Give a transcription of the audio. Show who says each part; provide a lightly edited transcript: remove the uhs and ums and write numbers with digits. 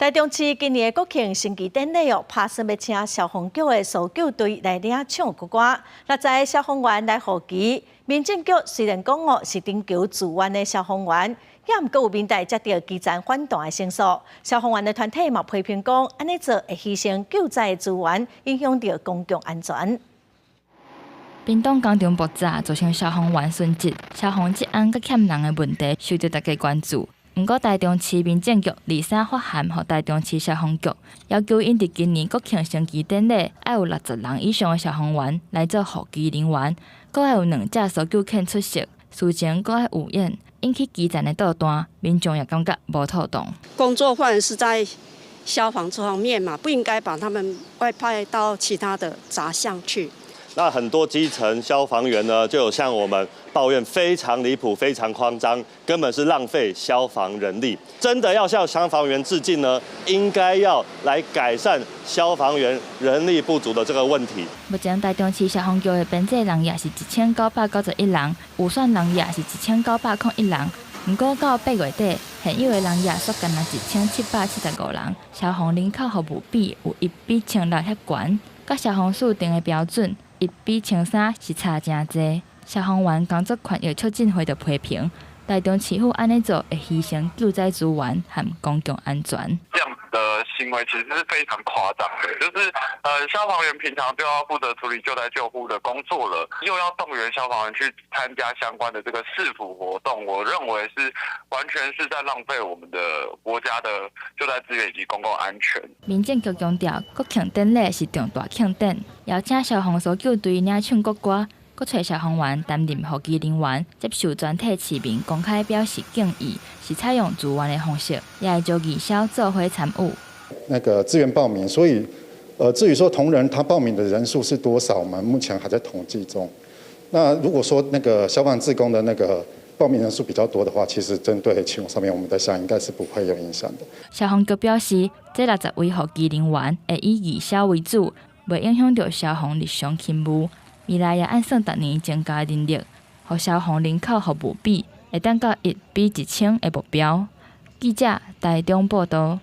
Speaker 1: 台中市今年的國慶升旗典禮哦，拍算欲請消防局的搜救隊來領唱國歌，60個消防員來護旗。民政局雖然講哦是徵求自願的消防員，也毋過有民代接著基層反彈的申訴。消防員的團體嘛批評講，按呢做會犧牲救災的資源，影響著公共安全。
Speaker 2: 屏東工程爆炸造成消防員殉職，消防職安佮欠人的問題受著大家關注。毋過台中市民政局二三發函予台中市消防局，要求𪜶佇今年國慶升旗典禮，愛有60人以上的消防員來做護旗人員，閣愛有兩隻搜救犬出席，事前閣愛預演，引起基層的倒彈，民眾也感覺無妥當。
Speaker 3: 工作範圍是在消防這方面嘛，不應該把他們外派到其他的雜項去。
Speaker 4: 那很多基層消防員呢，就有向我們抱怨，非常離譜，非常誇張，根本是浪費消防人力。真的要向消防員致敬呢，應該要來改善消防員人力不足的這個問題。
Speaker 2: 目前台中市消防局的編制人也是1991人，預算人也是1901人。毋過到8月底，現有的人也煞干焦1775人，消防人口服務比有1比1600遐懸，佮消防署定的標準1比1300是差誠濟。消防員工作權益促進會就批評，台中市府按呢做會犧牲救災資源和公共安全。
Speaker 5: 這樣子的行為其實是非常誇張的，就是消防員平常就要負責處理救災救護的工作了，又要動員消防員去參加相關的這個市府活動，我認為是完全是在浪費我們的國家的救災資源以及公共安全。
Speaker 2: 民政局強調，國慶典禮是重大慶典，邀請消防搜救隊領唱國歌，閣揣消防員擔任護旗人員，接受全體市民公開表示敬意，是採用自願的方式，也會招義消做伙參與。
Speaker 6: 那個自願報名，所以，至於說同仁他報名的人數是多少，我們目前還在統計中。那如果說那個消防志工的那個報名人數比較多的話，其實針對勤務上面，我們在想應該是不會有影響的。
Speaker 2: 消防局表示，這60位護旗人員會以義消為主，袂影響著消防日常勤務。未來也按算逐年增加人力，予消防人口服務比會當到1比1000的目標。記者台中報導。